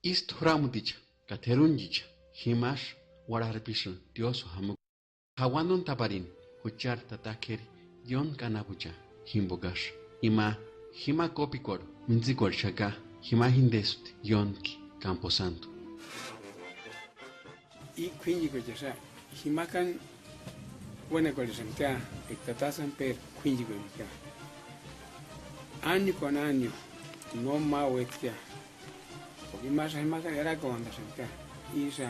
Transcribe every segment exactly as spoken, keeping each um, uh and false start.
Ístu juramuticha ka t'erunchicha jimasï uarharpisïnti tiósïo jamakua. Jauanontaparini juchari tata k'éri ióntki anapucha, jimpokaksï ima jima kópikuarhu mintsikuarhixaka, jima jintespti ióntki kamposántu. I k'uínchekuecha jimakani uénakorhexamtia eka tata San Pedru k'uínchekuenitia. Ániukuani ániu no ma uéktia, ka imasï jimakani erakontaxamtia. Ísï,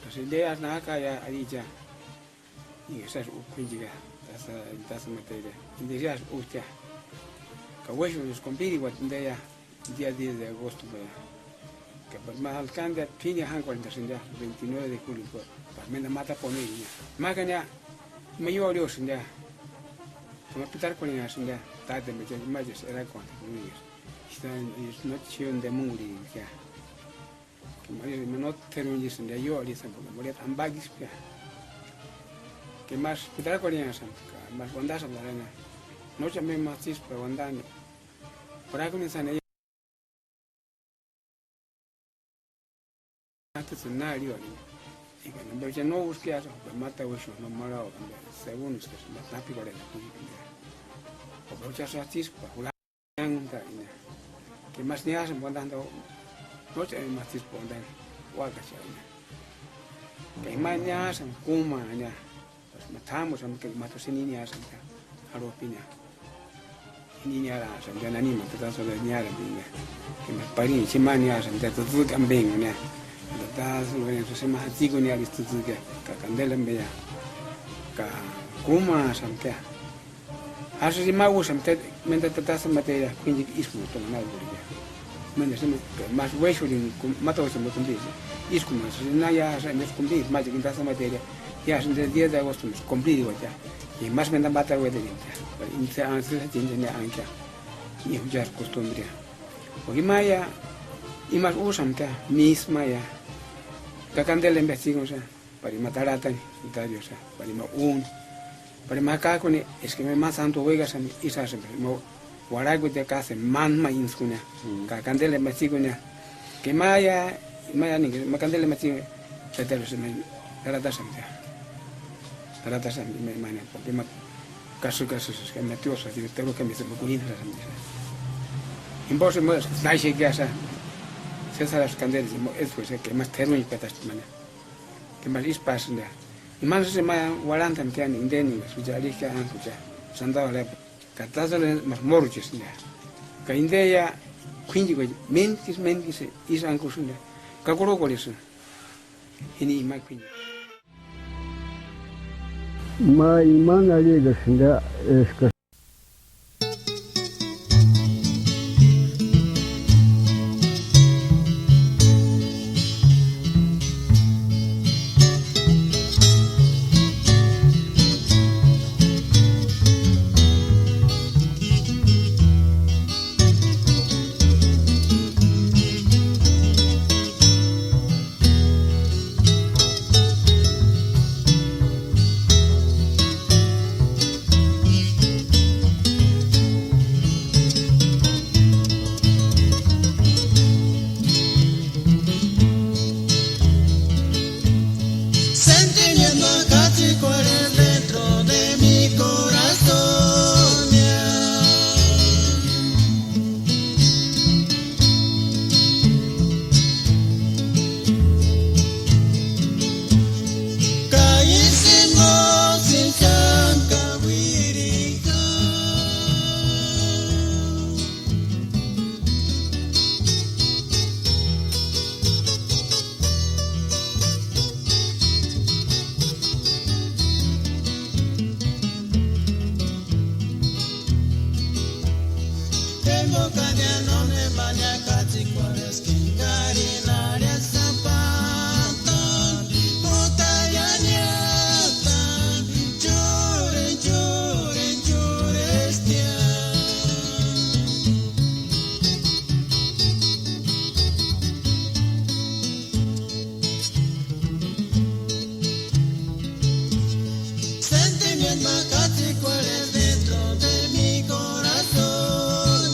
ka Sindea nákaia aricha, i esasï u k'uíncheka, tasa, tasa materia, indexeasï útia. Ka uéxunhasï kompiriuati Sindea, día diez de agosto, ka pari ma alkandia p'íni jánkorhentasïndia veintinueve de julio, pari ménta ma taponeria. Mákania ima ióarhiosïndia, ka ma pitarkorhenhasïndia, tátempechani imachesï erakontakunia. Ista nochi xíoni temunkurhirikia. Ka María, ima nóteru únchesïndia ióarhisïnga, ka María ambakispkia. Ka imasï pitarkorhenhasïnga, ka imasï uantasïnga arhini: Nóchi ambe ma tsísï pari uantani, pari akuni sáni. Májtsïni na arhiuarhini, eka ambecha no úskiasï, ka máta uéxu no marhau, ka ambe segúnduskasï ma tápikorheni. Ka uéxasï tsísï pari jurha. Niánguntani, ka imasï niásïnga uantani, nóchi ambe ma tsísï pari uantani, úakaxani. Ka ima niásïnga kúmaani, ma t'ámusïnga, ka ima tusïni niásïnga arhop'ini. Ini niárasïnga, nani ma tata San Pedru niárapiringa. Ka ima parini xima niásïnga, tata tsïtsïki ambengu nia. Tata San Pedru xima jatsikunia arhini tsïtsïki, ka kandela ambeia. Ka kúmaasïnga. Asï ima úsïnga, ménta tata San Pedru k'uínchekua ísku ma tónga na úkorheka. Ménta sima, mási uéxurhini, máta uéxurhini ma kumpirisi. Ísku ma sï na iásï, mési kumpirisi, ma chikin tata San Pedru, iásï día de agosto ma sï kumpiriuatia. Ka imasï ménta máta uéderintia. Intsï ansï jatini ankia. Ni juchari costumbrea. Ka imaia, imasï úsïnga, mísmaia. Ka kandela ambe tsíkunhasïnga. Pari ma tarhatani, Dario, o sea, pari ma úni, pari ma jakajkuni, eska ima ma santu uékasïnga, ísï jásïnga, pari ma uarhakuetia kásï ma ma íntskunia, ka kandela ma tsíkunia, ka imaia, imaia ningu ma kandela ma tsíkunia, Pedero sï ma tarhatasïnga, tarhatasïnga ima, imani, porque ima kasï kasïsï, ka ima tiósï, teru kamisï ma kurhinhasïnga. Jimposï ima náxekia, César kandela, ima, eso, o sea, ka ima t'erunchpetasti mania. Ka imasï ísï pásïnga. Imasï ma uarhantantia inteni, suchi arhixkia ánkucha, sandau arhapu. Ka tásï máru móruchesïnga. Ka indeia k'uínchekuecha méntkisï méntkisï ísï ánkusïnga. Ka kurhukorhesïnga. Jini ima k'uínchekua. Ma imani arhiekasïnga eska Sentimiento acá te corre dentro de mi corazón. Sentimiento acá te corre dentro de mi corazón.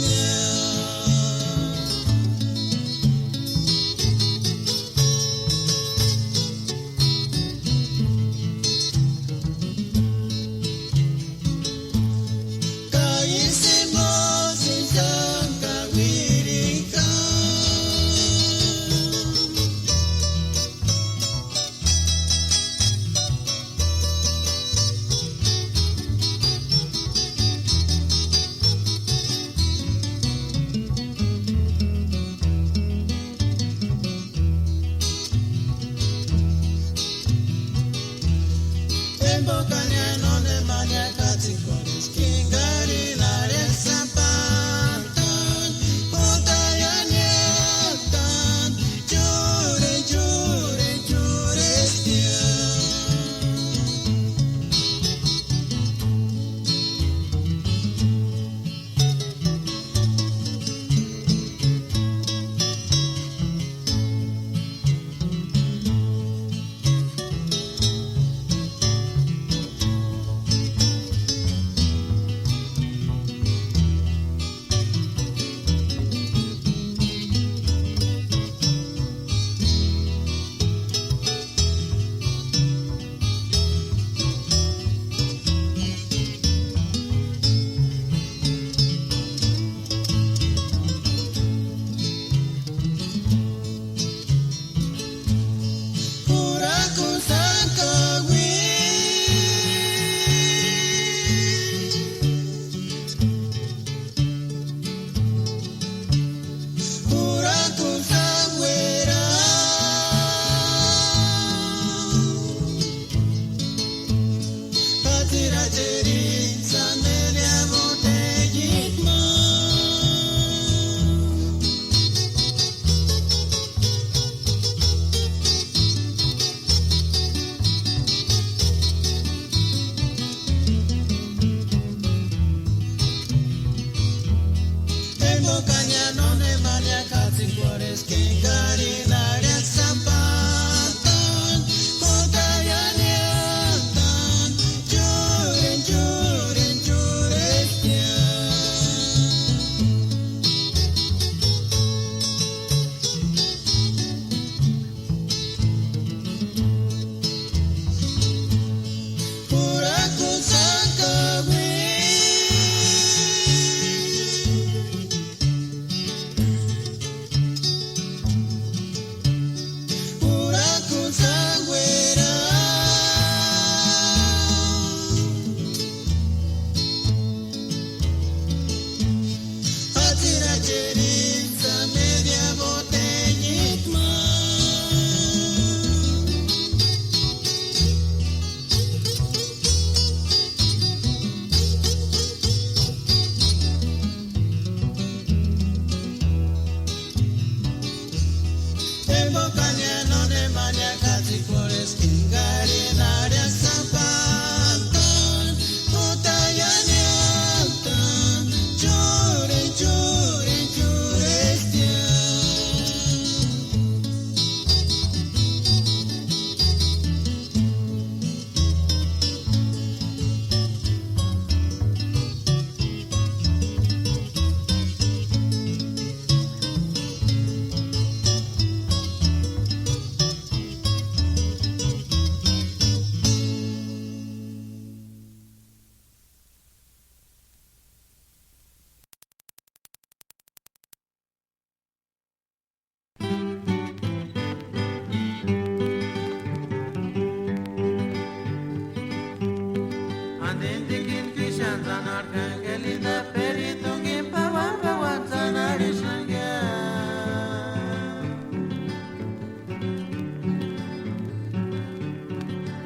Andendikin kishanzan arkangelita peritungin pawan pawan sanarishanga.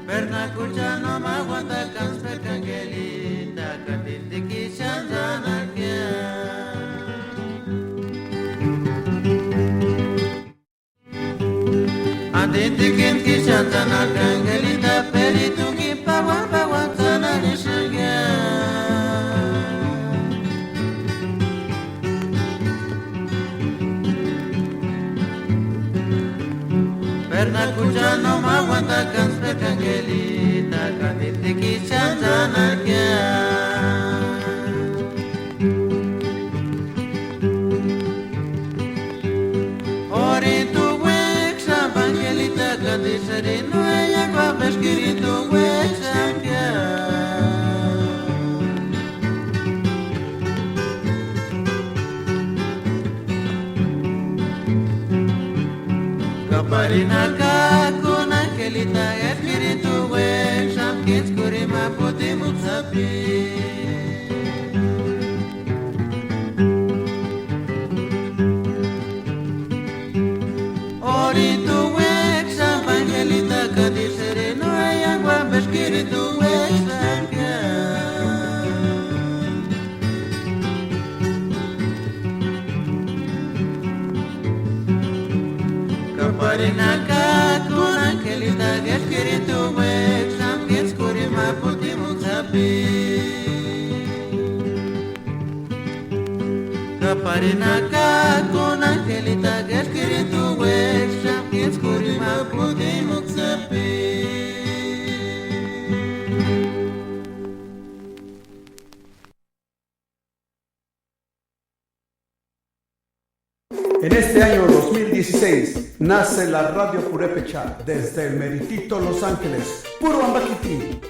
Pernakucha no ma aguanta kansperkangelita kandindiki shanzanakia. Andendikin kishanzan arkangelita peritungin pawan pawan sanarishanga. Pernakucha no ma aguanta kansperkangelita kandindiki shanzanakia. Oritu uéksï angelita kandisïri no eia kuámu eskiritu uéksï angia. Kaparinaka kúna angelita eskiritu uéksï amkitskurhini ma putimuksï sapi. Oritu uéksï angelita kandisïri no eia kuámu eskiritu uéksï angia. Kaparinaka kúna angelita eskiritu uéksï amkitskurhini ma putimuksï sapi. Kaparinaka kúna angelita eskiritu uéksï amkitskurhini ma putimuksï sapi. En este año dos mil dieciséis nace la Radio Purépecha desde el meritito Los Ángeles, puro ambakiti.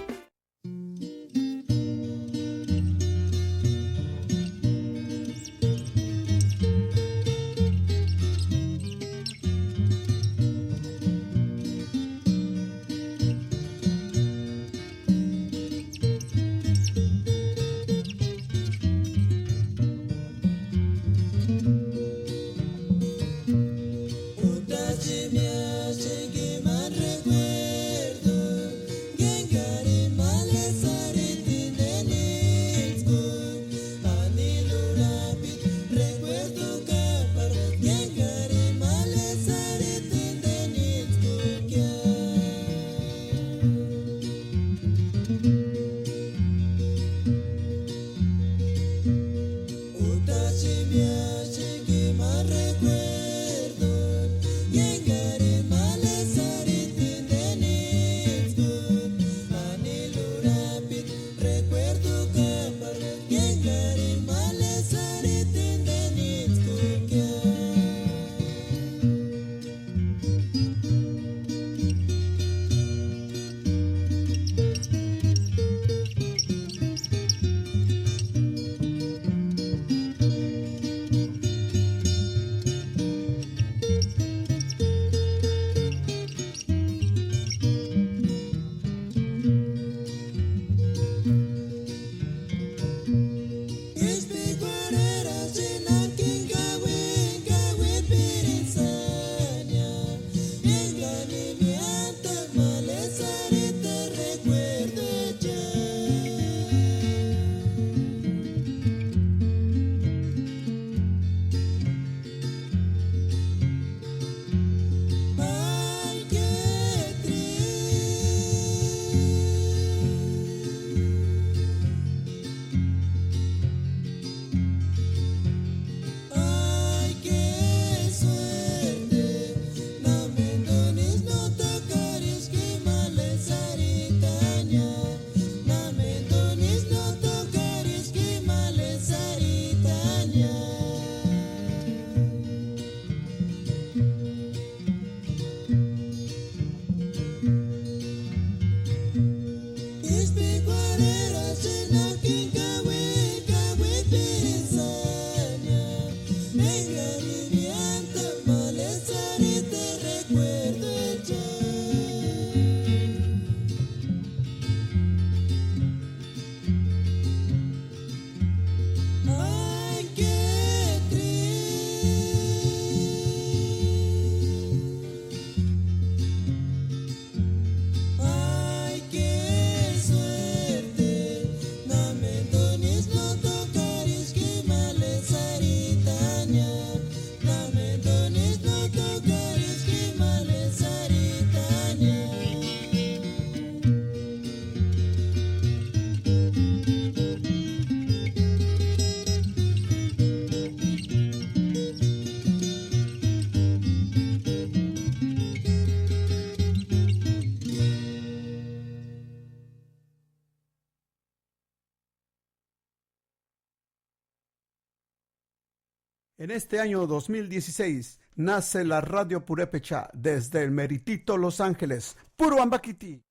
En este año dos mil dieciséis nace la Radio Purépecha desde el meritito Los Ángeles. ¡Puro ambakiti!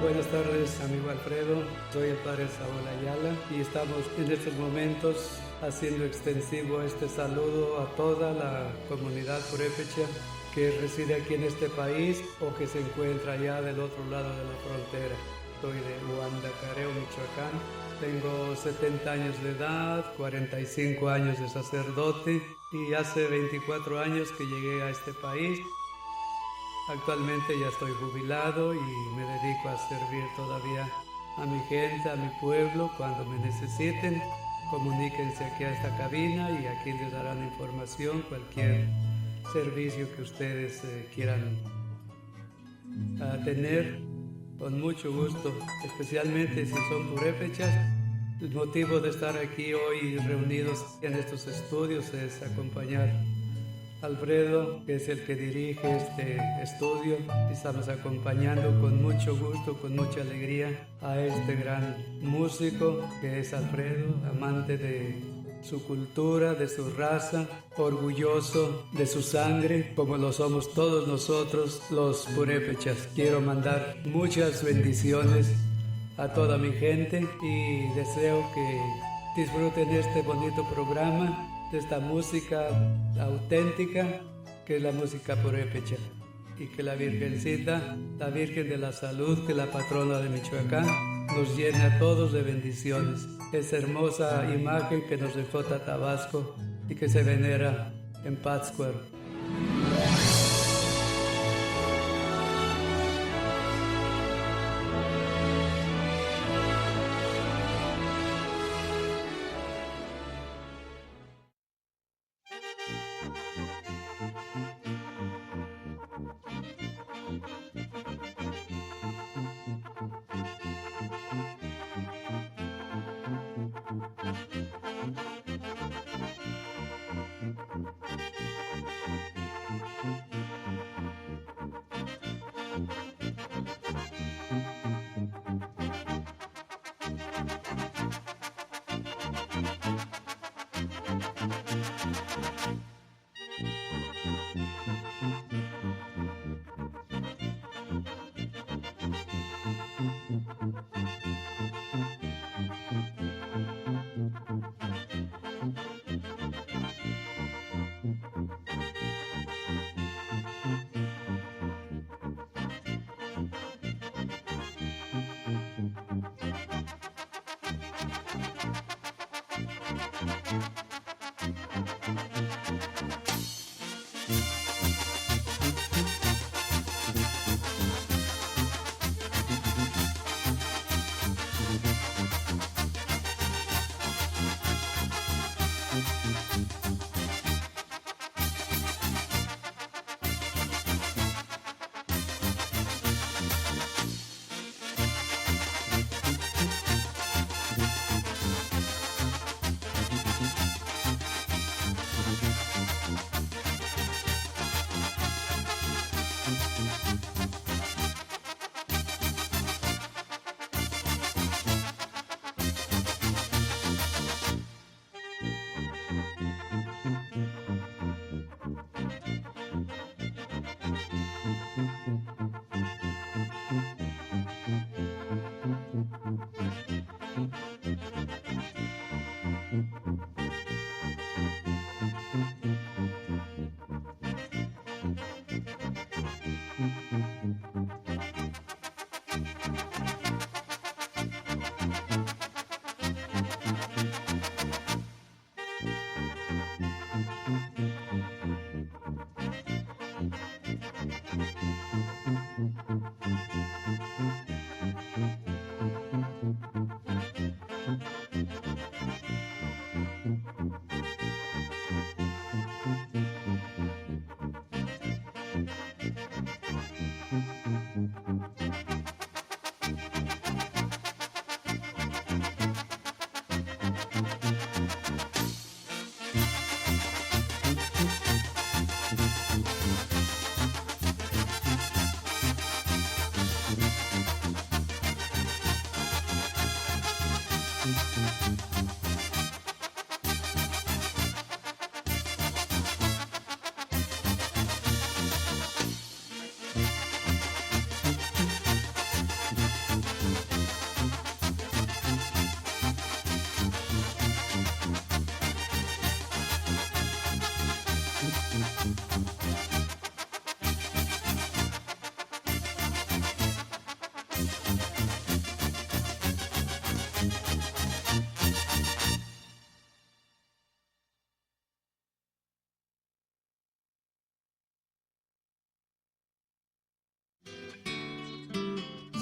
Buenas tardes, amigo Alfredo. Soy el padre Saúl Ayala y estamos en estos momentos haciendo extensivo este saludo a toda la comunidad purépecha que reside aquí en este país o que se encuentra allá del otro lado de la frontera. Soy de Huandacareo, Michoacán. Tengo setenta años de edad, cuarenta y cinco años de sacerdote y hace veinticuatro años que llegué a este país. Actualmente ya estoy jubilado y me dedico a servir todavía a mi gente, a mi pueblo. Cuando me necesiten, comuníquense aquí a esta cabina y aquí les darán información, cualquier servicio que ustedes eh, quieran a tener con mucho gusto, especialmente si son purépechas. El motivo de estar aquí hoy reunidos en estos estudios es acompañar a Alfredo, que es el que dirige este estudio. Estamos acompañando con mucho gusto, con mucha alegría a este gran músico que es Alfredo, amante de su cultura, de su raza, orgulloso de su sangre, como lo somos todos nosotros los purépechas. Quiero mandar muchas bendiciones a toda mi gente y deseo que disfruten este bonito programa, de esta música auténtica que es la música purépecha. Y que la Virgencita, la Virgen de la Salud, que es la patrona de Michoacán, nos llene a todos de bendiciones. Esa hermosa imagen que nos dejó Tatabasco y que se venera en Pátzcuaro. You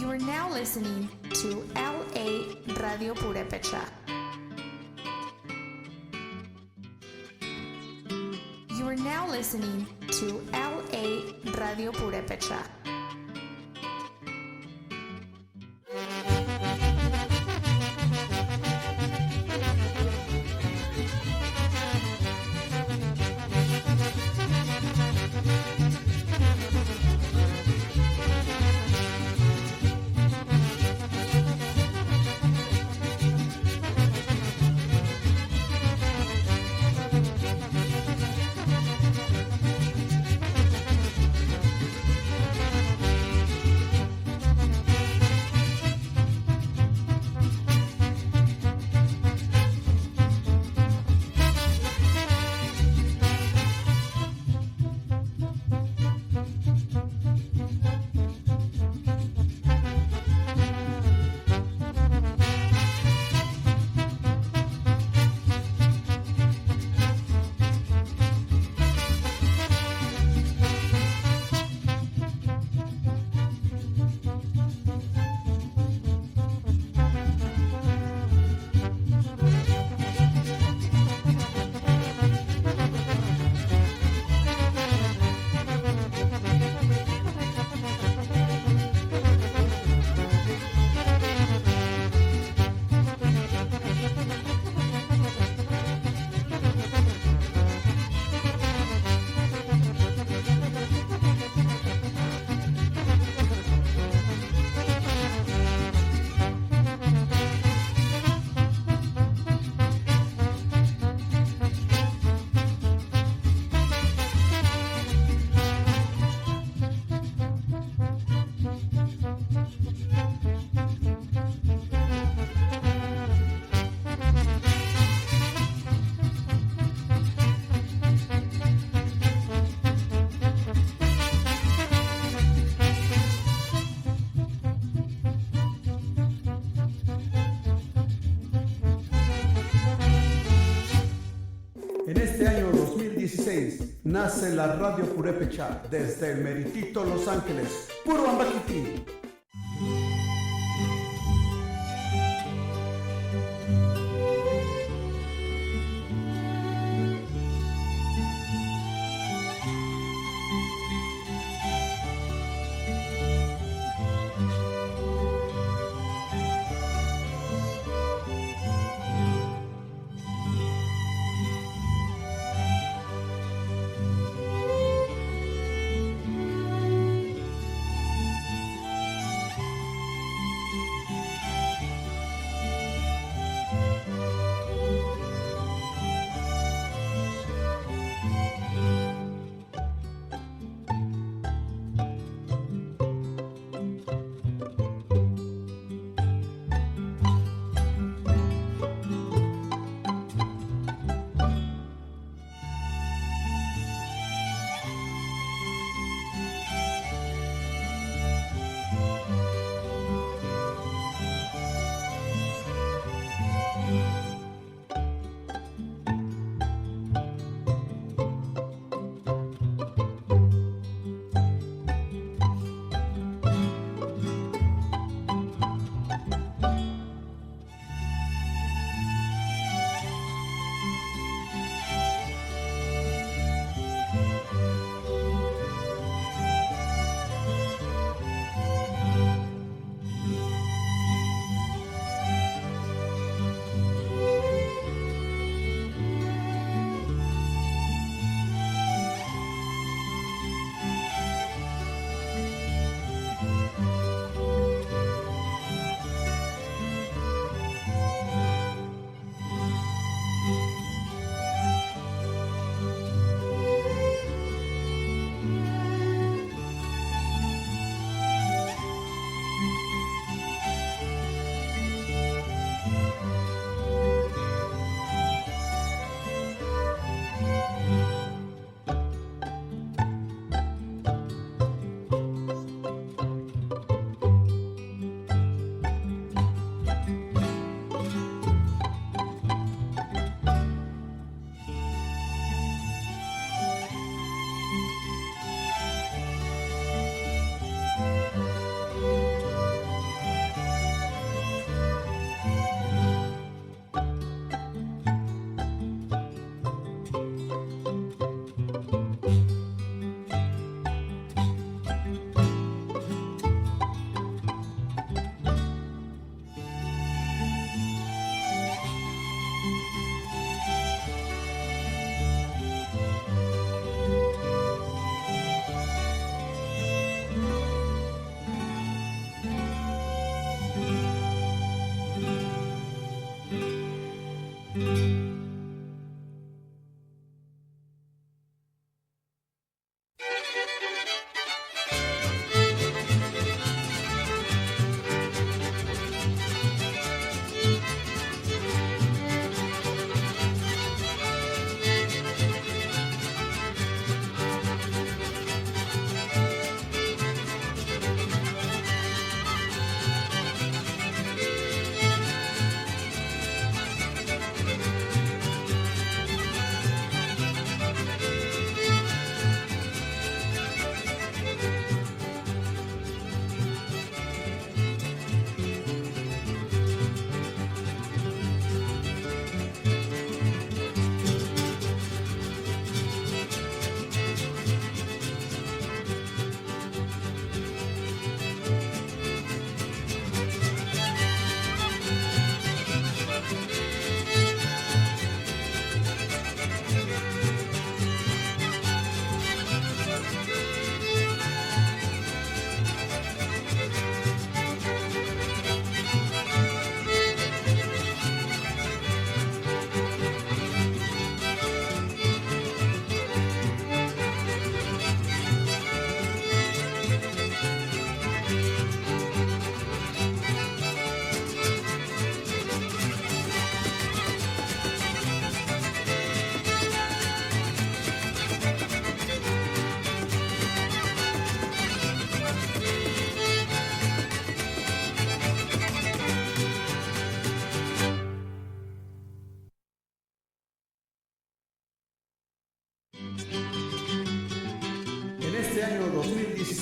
are now listening to L A Radio Purepecha. You are now listening to L A Radio Purepecha. En este año dos mil dieciséis nace la Radio Purepecha desde el meritito Los Ángeles. Puro ambakiti.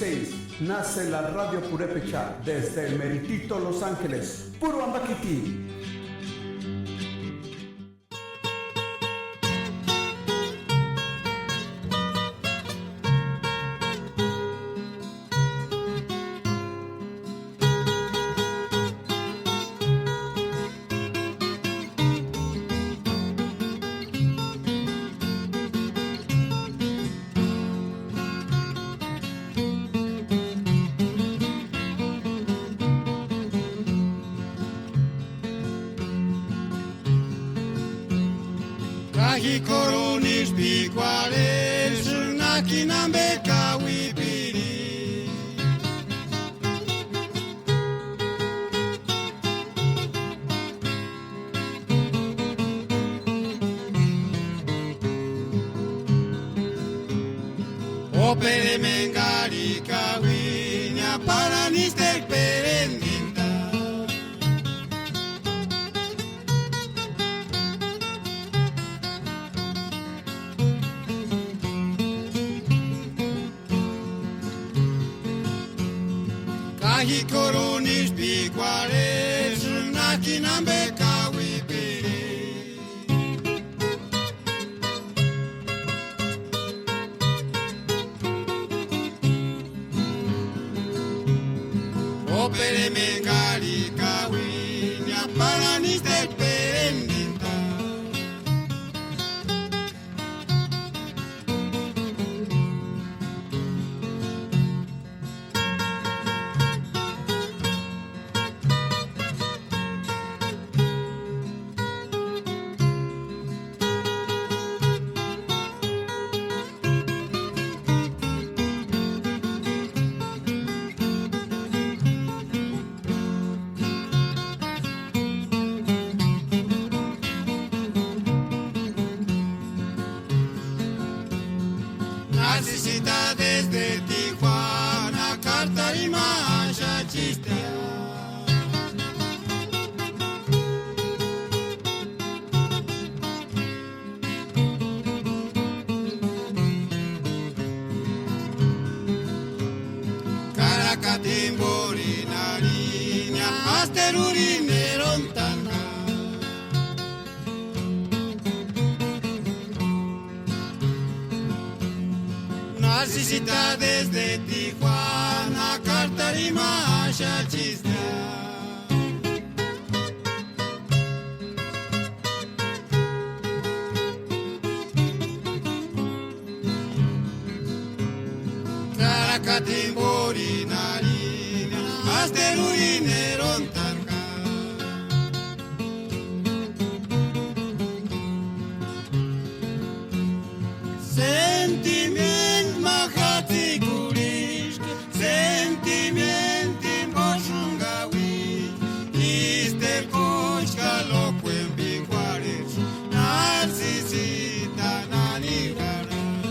Seis, nace la radio purépecha desde el meritito Los Ángeles. Puro ambakiti. Ka ji k'orunheri p'ikuarhesïnga, nákini ambe kauipiri. Ópereme engarini kauini, aparani ístekua perendintani. Ka ji k'orunheri p'ikuarhesïnga, nákini ambe kauipiri. Ópereme engarini kauini, aparani ístekua perendintani. Narcisista desde Tijuana, kartari ma axachistia. Karakata jimborini arhinia, asterurini erontani. Narcisista desde Tijuana, kartari ma axachistia. Karakata jimborini arhinia, asterurini erontani. Sentimientu ma jatsikurhiska, sentimientu jimbo xúnga uísti, ístekua kúchi ka lókueni p'ikuarhesïnga, narcisista nani jarhani.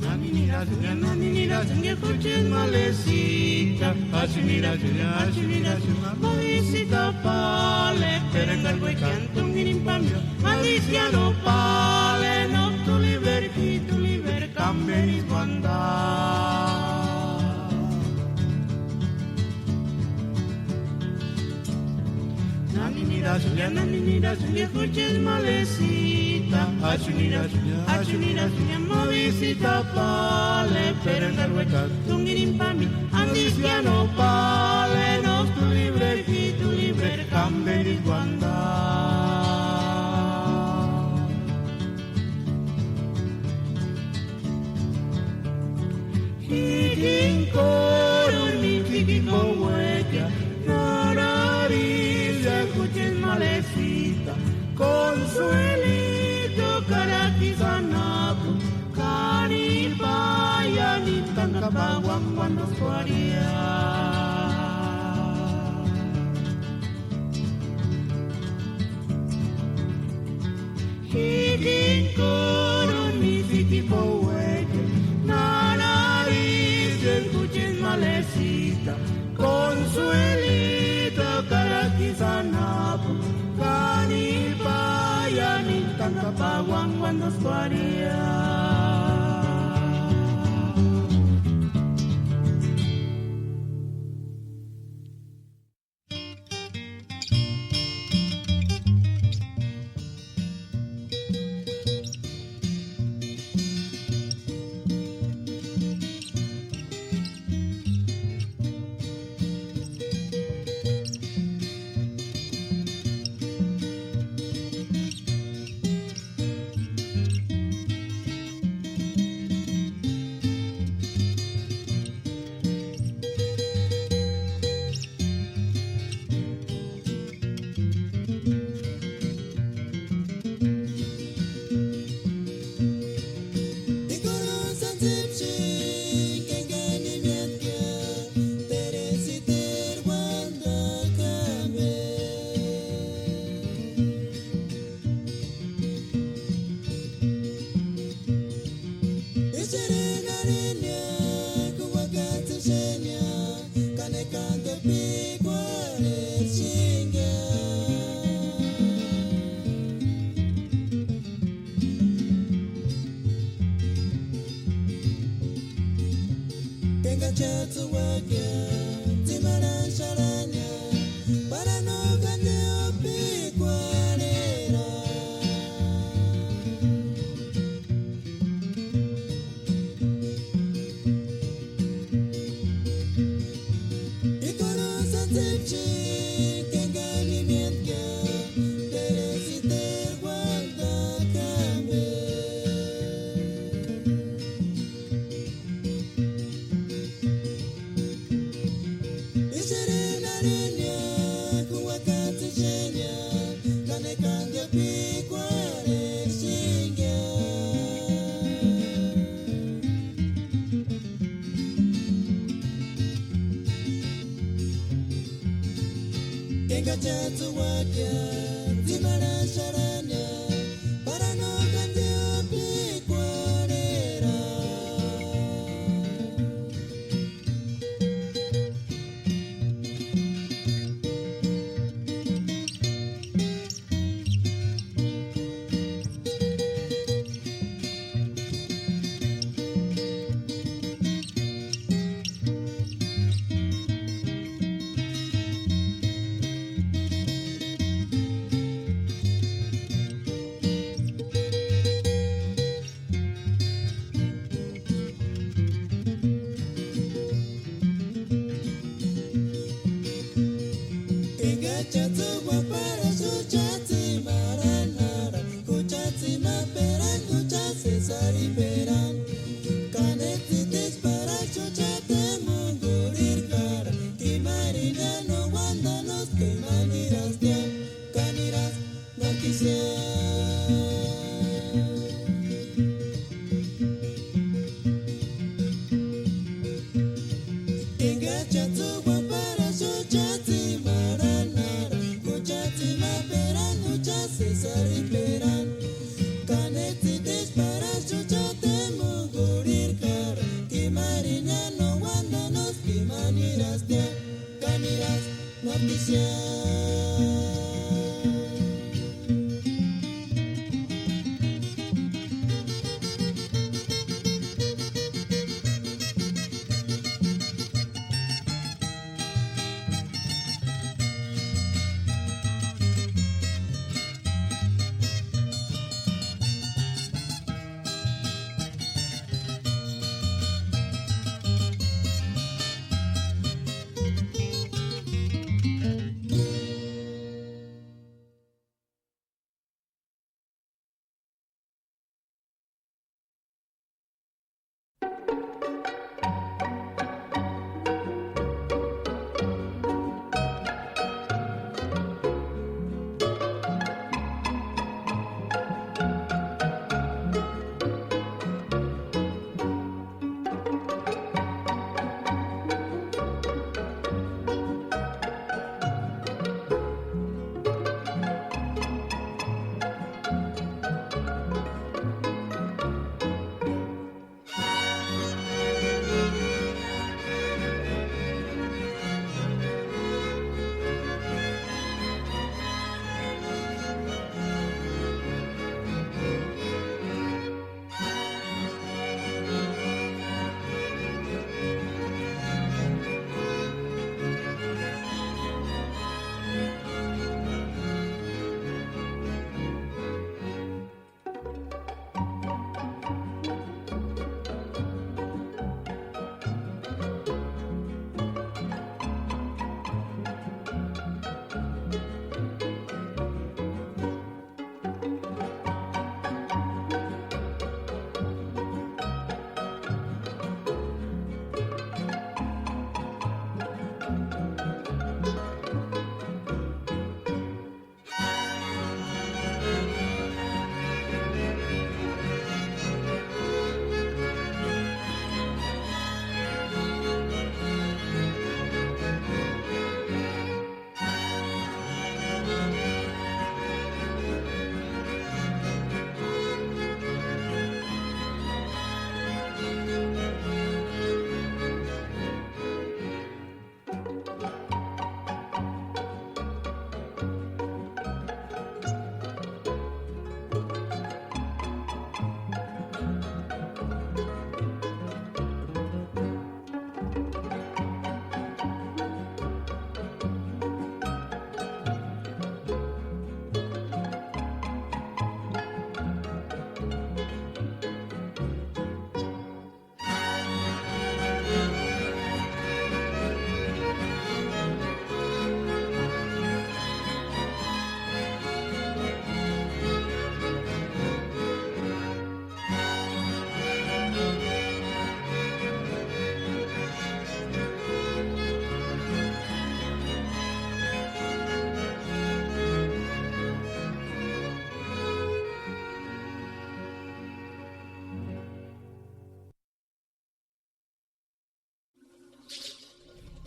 Nani nirasïngia, nani nirasïngia, jucheti malesita. Achi nirasïngia, achi nirasïngia, malesita pale. Pero engarguekani tungirini pamio, malesita no pale. No tu libre, tu libre, kamberiskuanda. Nani nirasïngia, nani nirasïngia, jucheti malesita. Achi nirasïngia, achi nirasïngia, malesita pale. Pero engarguekani tungirini pamio, malesita no pale. No tu libre, tu libre, kamberiskuanda. Jikini kóru ni jikini kouekia, nararisï jucheti malesita. Consuelito, karakisï anapu, kani paiani tánka pauani uanduskuarhia. Jikini kóru ni jikini kouekia, nararisï jucheti malesita. Consuelito, karakisï anapu, kani paiani tánka pauani uanduskuarhia. Tsïuakia, tsimarhaxarhania, para no jandiu p'ikuarhera. Enga cha tsügua para xucha tsimarhanhara, jucha tsimapera, jucha sesaripera. Kanetsï tésï para xucha temungurhirkara, timarini no uandanosï kemanirastia, kanirasï. Noticia. Enga cha tsügua para xucha tsimarhanhara, jucha tsimapera, jucha sesaripera. Kanetsï tésï para xucha temungurhirkara, timarini no uandanosï kemanirastia, kanirasï. Noticia.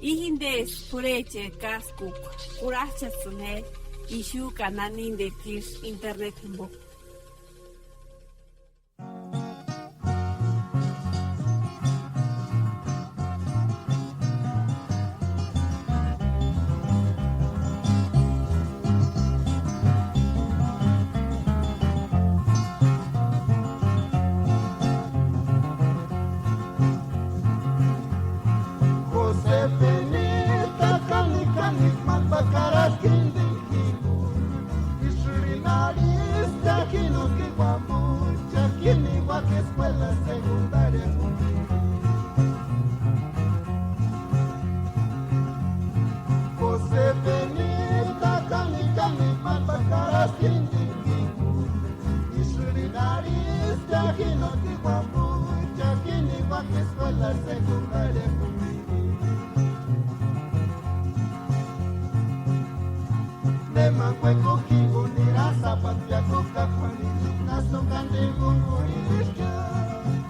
I jintesti p'urhecheri káskukua, kurhach'asïni je ixu ka naninteti ísï internet jimpo. Josefinicha k'anik'anikua máni pakaraspti jintini jinguni. Ísïrini arhispti: Ji nóski uampucha, ji niuaka eskuela segundariakuni. Josefinicha k'anik'anikua máni pakaraspti jintini jinguni. Ísïrini arhispti: Ji nóski uampucha, ji niuaka eskuela segundariakuni. Nemani uekuki jinguni nirani sapatpiakua ka k'uanitsikua násï jukani jingungurhiriska.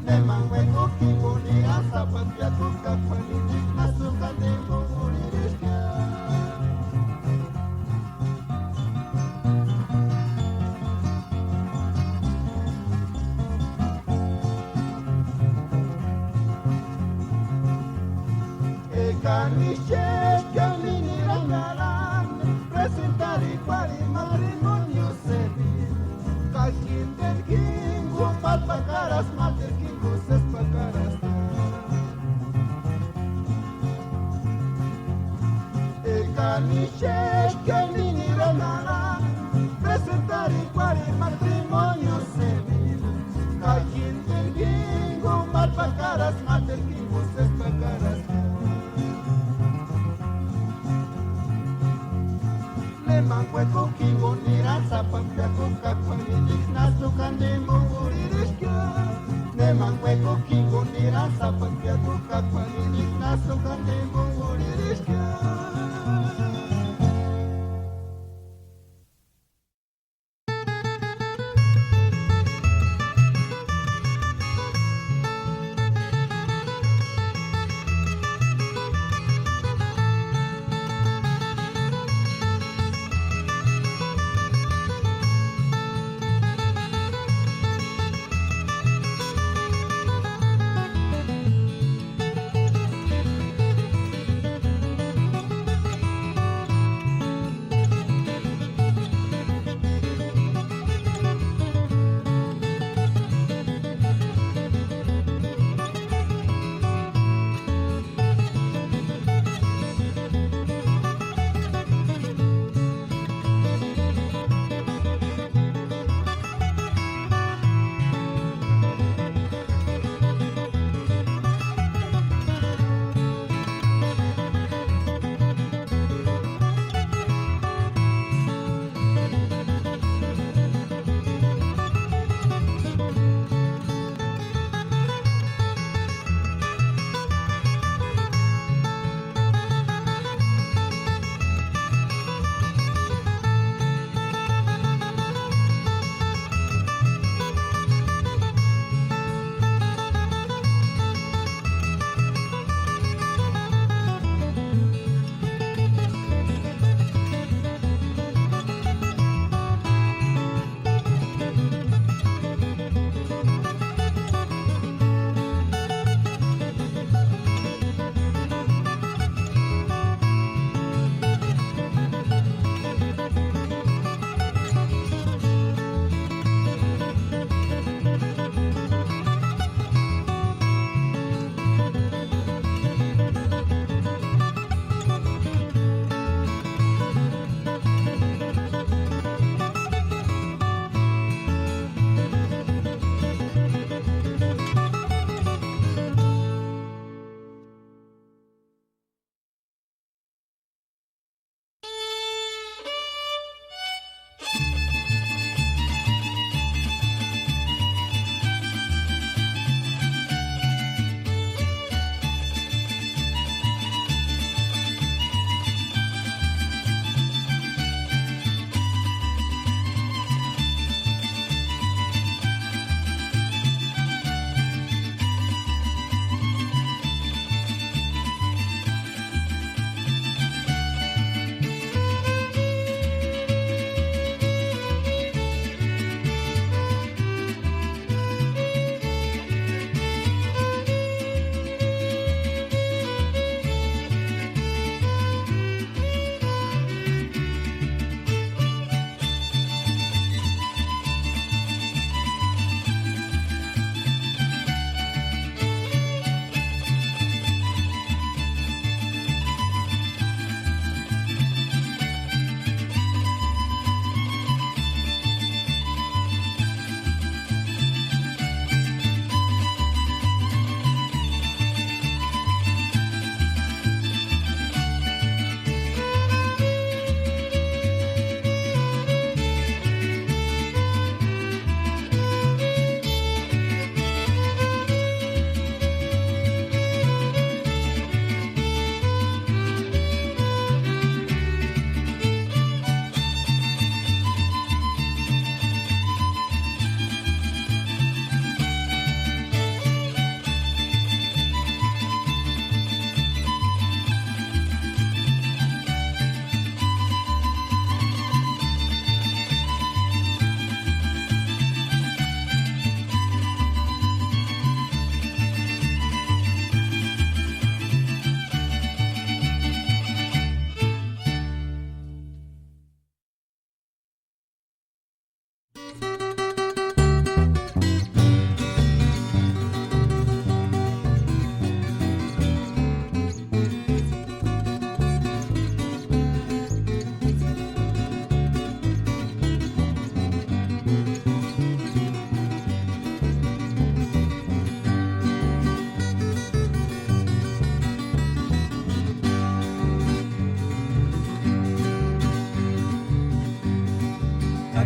Nemani uekuki jinguni nirani sapatpiakua ka k'uanitsikua násï jukani jingungurhiriska. Ekani ixechka ni nirani arhani presentarikuarhini matrimonio servil, ka jinteni jinguni máru pakaraska, máteru jinguni sési pakaraska. Ekani ixechka ni nirani arhani presentarikuarhini matrimonio servil, ka jinteni jinguni máru pakaraska, máteru jinguni sési pakaraska. Nemani uekuki jinguni nirani sapatpiakua ka k'uanitsikua násï jukani jingungurhiriska. Nemani uekuki jinguni nirani sapatpiakua ka k'uanitsikua násï jukani jingungurhiriska.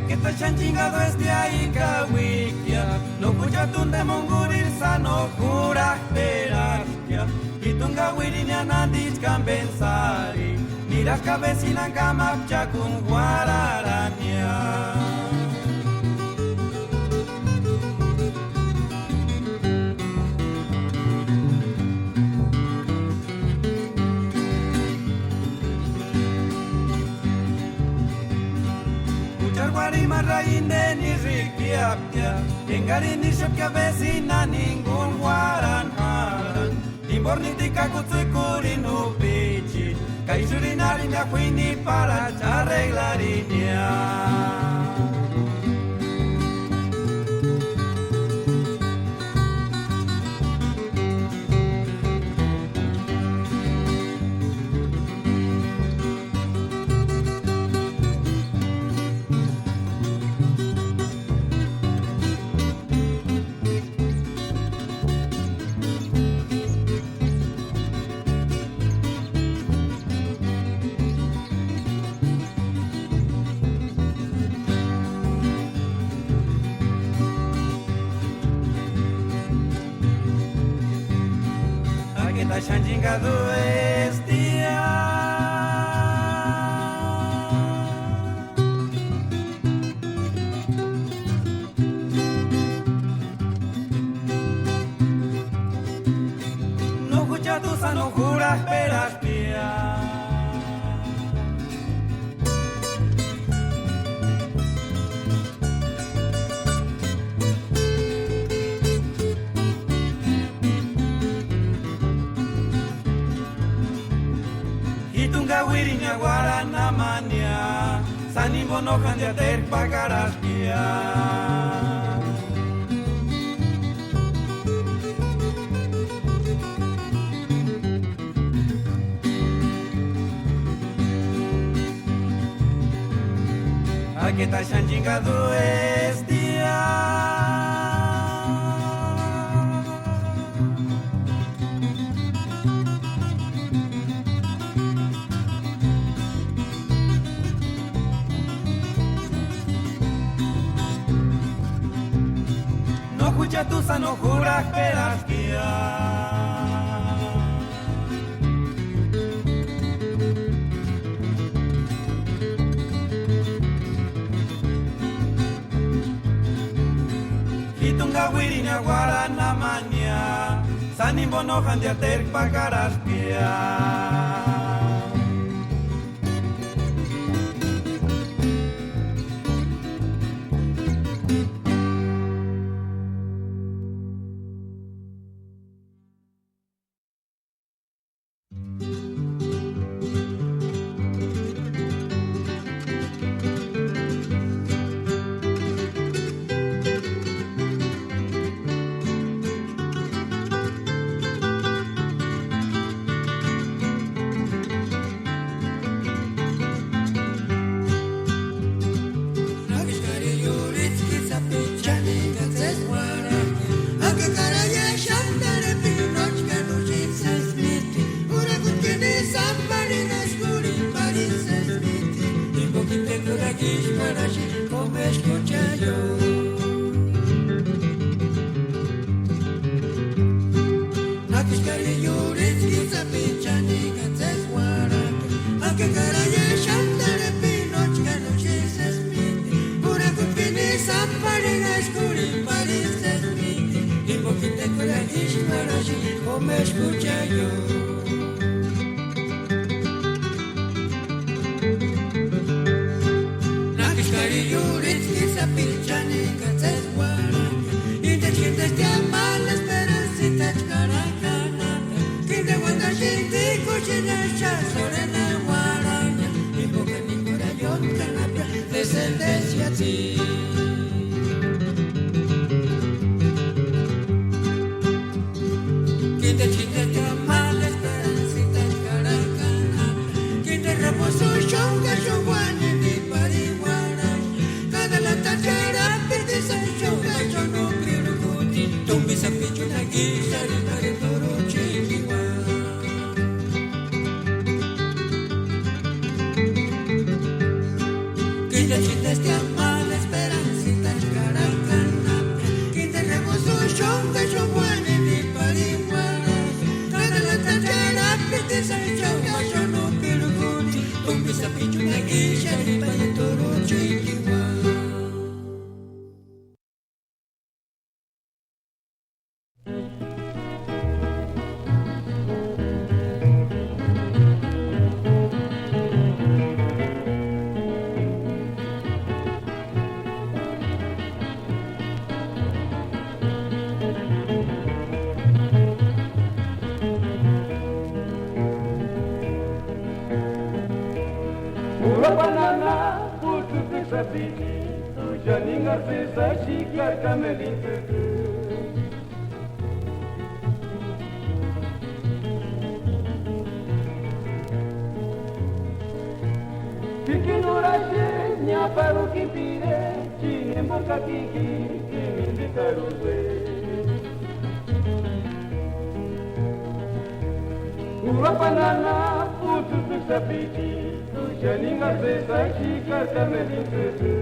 K'étani xáni chingadu eskua ikauikia, no juchati úni témba jungurhiri sáni no jurhajperaskia. Jít'uni kauirinia nándicha kámbeni sári, niraska vésïnani kamapchakuni uarharania. Juchari uarhimani raindeni irikpiapkia, engarini nixapkia vésïnani jinguni uarhani jarhani, jimborhini nitikakutsï kurhini jupichi, ka ísïrini arhini ja juini párani arheglarinia. Aketa xáni chingadu eskua. No juchati úsï no jurhajperasptia. Jít'uni kauirinia uarhani amania, sáni jimbo no jándiata térku pakaraspkia. Aketa xáni chingadu eskua. No juchati úsï no jurhajperasptia. Jít'uni kauirinia uarhani amania, sáni jimbo no jándiata térku pakarasptia. Akishkari iurhitskiri sapichani ka sési uarhajkia. Aka karaia xántani p'inochkani úxini sési míti. Jurakutini sáni parini eskua úrhini parini sési míti. Jimboki tekurakixparhaxati k'ómu exkuchaio. Akishkari iurhitskiri sapichani ka sési uarhajkia. Aka karaia xántani p'inochkani úxini sési míti. Jurakutini sáni parini eskua úrhini parini sési míti. Jimboki tekurakixparhaxati k'ómu exkuchaio. Akishkari iurhitskiri sapichani ka sési uarhajkia. Intechintestia ma la esperanza, intechkarakanata. Inteuantaxati kuxini execha sorena uarhajkia. Jimboka nikora iótkanapia descendenciatsï. Intechintestia ma la esperanza, intechkarakanata. Inte reposo xónkaxu uanini pari uarhajkia. Kada la tachera piti sexu kaxu no pirukuti. Tumbi sapichuni akixari tari turu chingiwa. Intechintestia ma la Sapichitu xáni engaksï sexati k'ari kamelu intsïkua. Jíkini urhaxeni aparhukini pirechi, némborhu kakini jikini mintsitarhusï. Urhapani anapu tsïtsïki sapichitu xáni engaksï sexati k'ari kamelu intsïkua.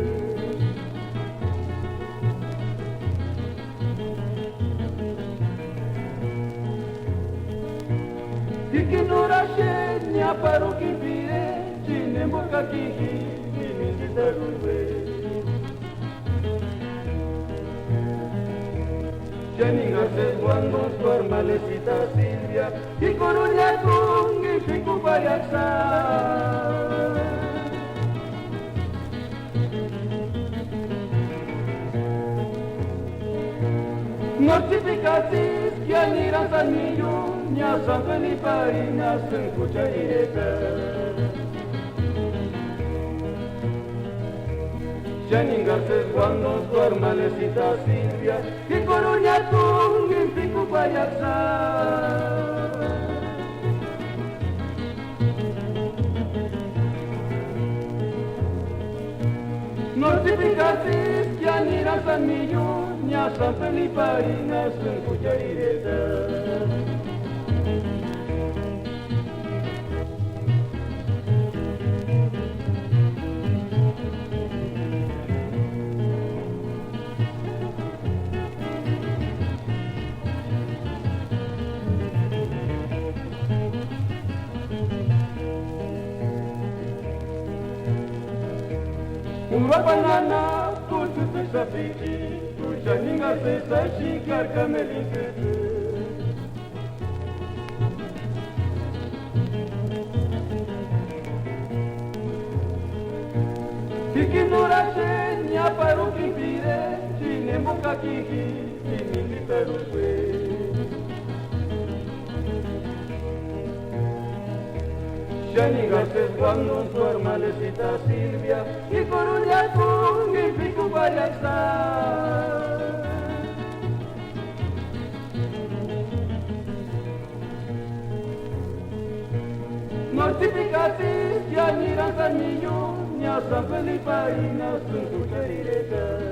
Jíkini urhaxeni aparhukini pirechi, némborhu kakini jikini mintsitarhusï. Xáni engaksï sésï uanduskuarhu Malesita Silvia, p'ikuarhunhakungini p'ikup'axaka. Nóri tsïpikasïskia nirani sáni milloni, San Felipe arhinhasïnga juchariretarhu. Xáni engaksï sésï uanduskuarhu Malesita Silvia, p'ikuarhunhakungini p'ikup'axaka. Nóri tsïpikasïskia nirani sáni milloni, San Felipe arhinhasïnga juchariretarhu. Urhapani anapu tsïtsïki sapichitu xáni engaksï sexati k'ari kamelu intsïkua. Jíkini urhaxeni aparhukini pirechi, némborhu kakini jikini mintsitarhusï. Xáni engaksï sésï uanduskuarhu Malesita Silvia, p'ikuarhunhakungini p'ikup'axaka. Nóri tsïpikasïskia nirani sáni milloni, San Felipe arhinhasïnga juchariretarhu.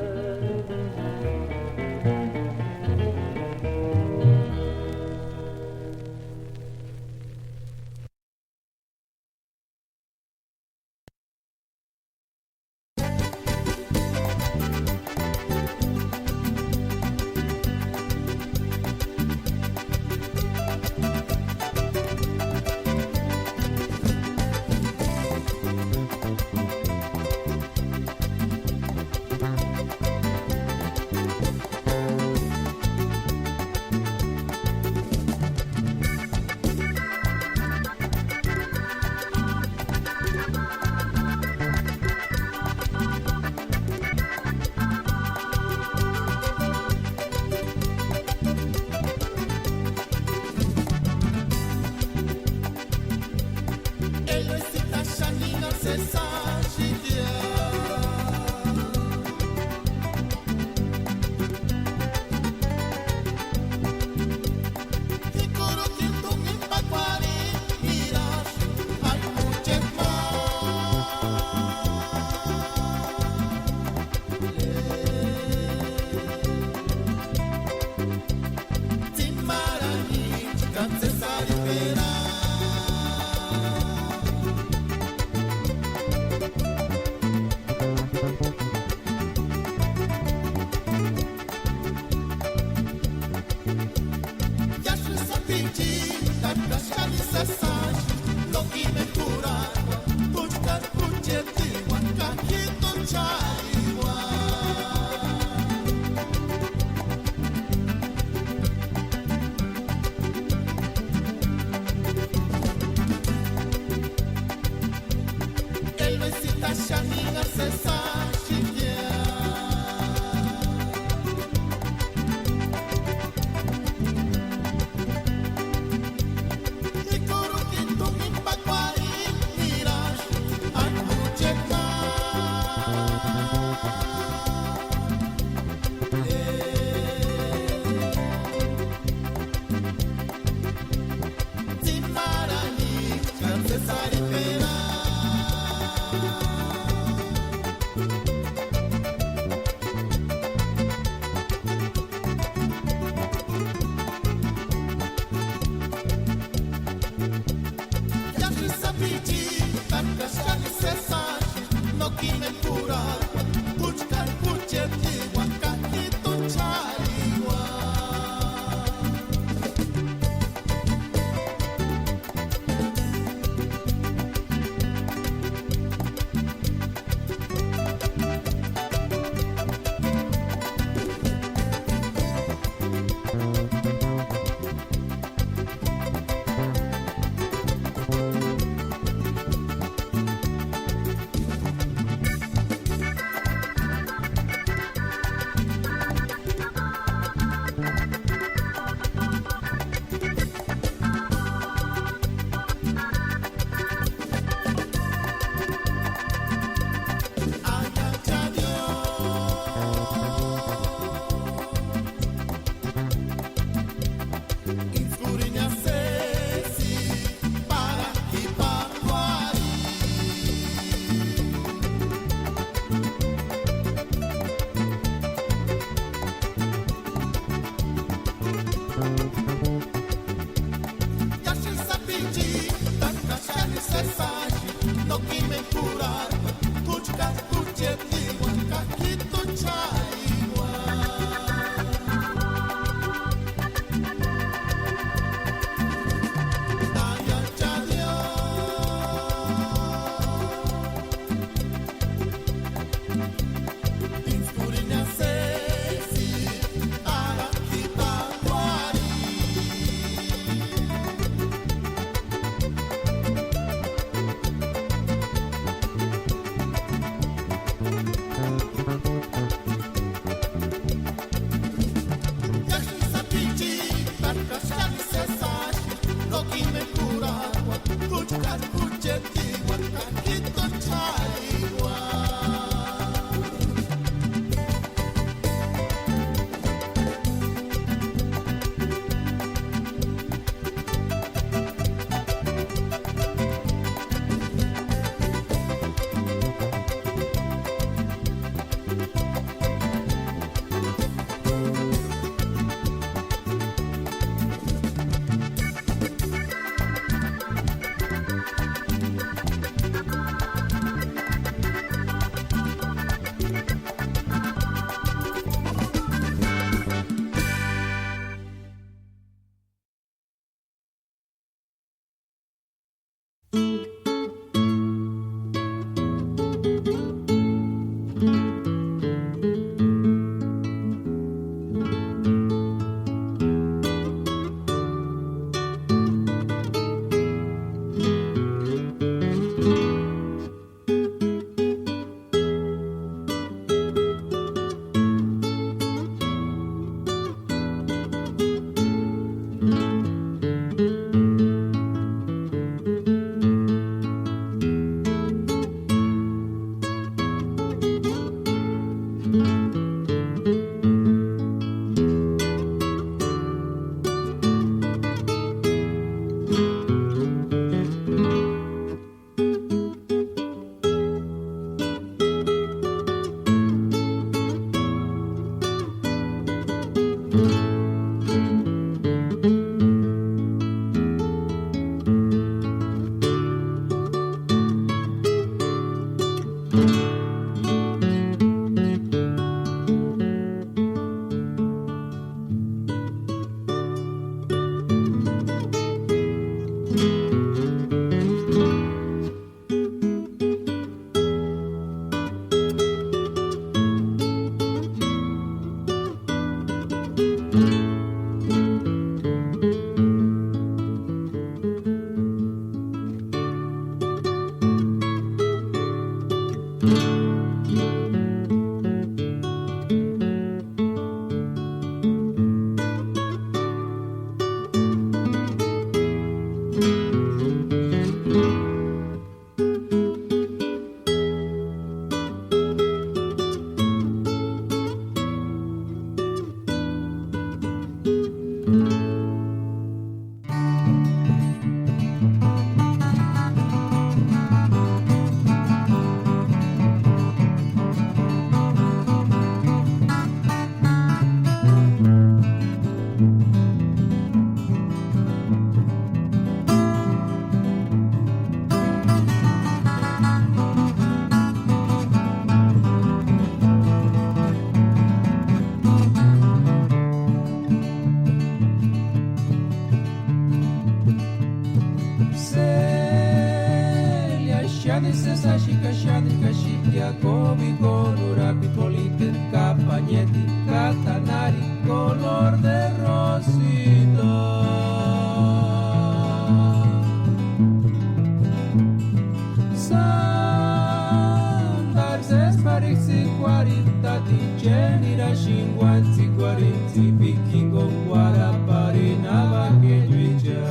Arhitsïkuarhint'atini chénirasïnkuantsïkuarhini tsipikua jinguni uarhaparini avakechuecha.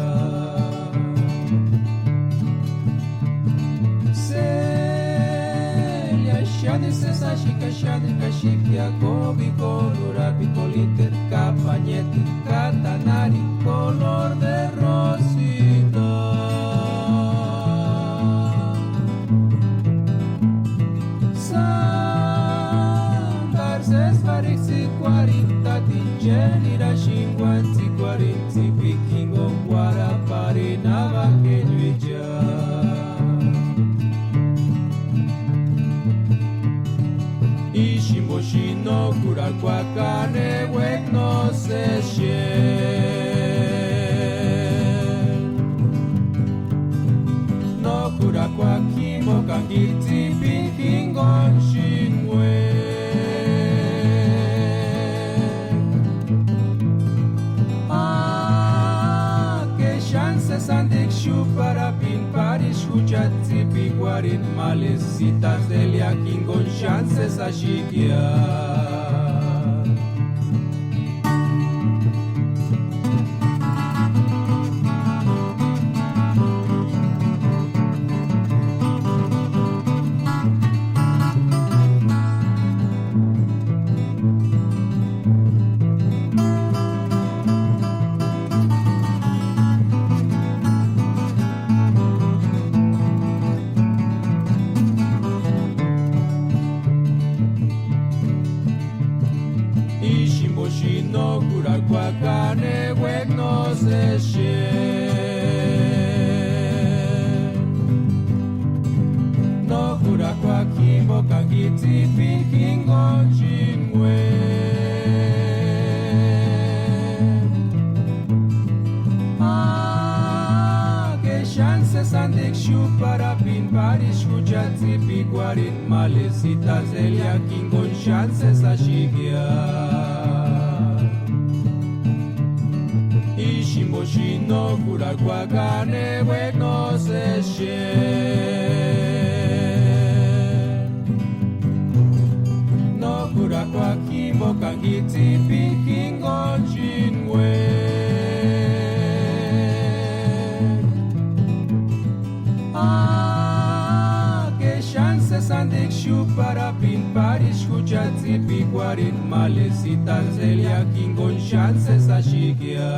Séliaxani sési axika xáni kaxiktia kóbikoni urapikua líteru kapañeti ka tanari kolori de rosita. Sántaru sési arhitsïkuarhint'atini chénirasïnkuantsïkuarhini tsipikua jinguni uarhaparini avakechuecha. Ísï jimbo xinok'urhakuaka ne uék'a nósesi xéni. Nok'urhakuaka jimboka kitsï p'ini jinguni xíni uék'a. Aa, ke xáni sési andikua xúparhapini párisï juchati tsipikuarhini malesï sítari Selia jinguni xáni sési axikia. Ísï jimbo xinok'urhakuaka ne uék'a nósesi xéni. Nok'urhakuaka jimboka kitsï p'ini jinguni xíni uék'a. Aa, ke xáni sési andikua xúparhapini párisï juchati tsipikuarhini malesï sítari Selia jinguni xáni sési axikia. Ísï jimbo xinok'urhakuaka ne uék'a nósesi xéni. Nok'urhakuaka jimboka kitsï p'ini jinguni xíni uék'a. Aa, ke xáni sési andikua xúparhapini párisï juchati tsipikuarhini malesï sítari Selia jinguni xáni sési axikia.